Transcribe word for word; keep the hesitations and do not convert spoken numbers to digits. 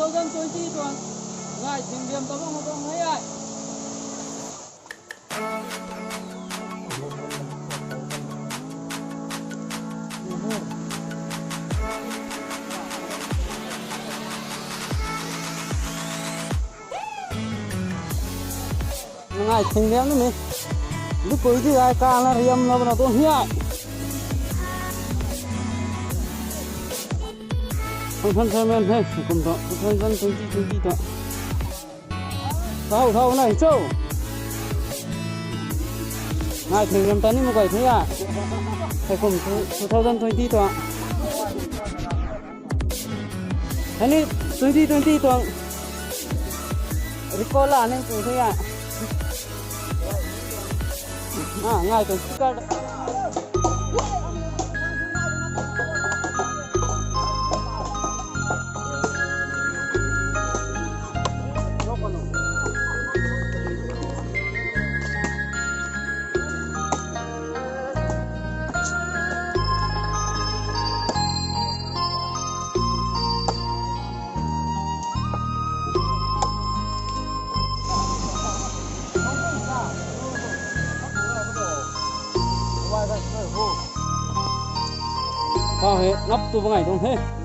Thousand twenty tuang ngai thing liam ta bam bam hei ai. Ngai thing liam ni mi. Lu pui di ai ka na riam na bana tuang hi ai. Function chairman hei, kum tuang, two thousand twenty twenty tuang. Thau, thau na, cho. Ngai thing ram ta ni mu kai thei a. Hei kum two, two thousand twenty tuang. Hei ni twenty twenty tuang. Recall la ni pu thei a. Ah, ngai tuang speaker. Ka hei, nap tu bangai tuang the.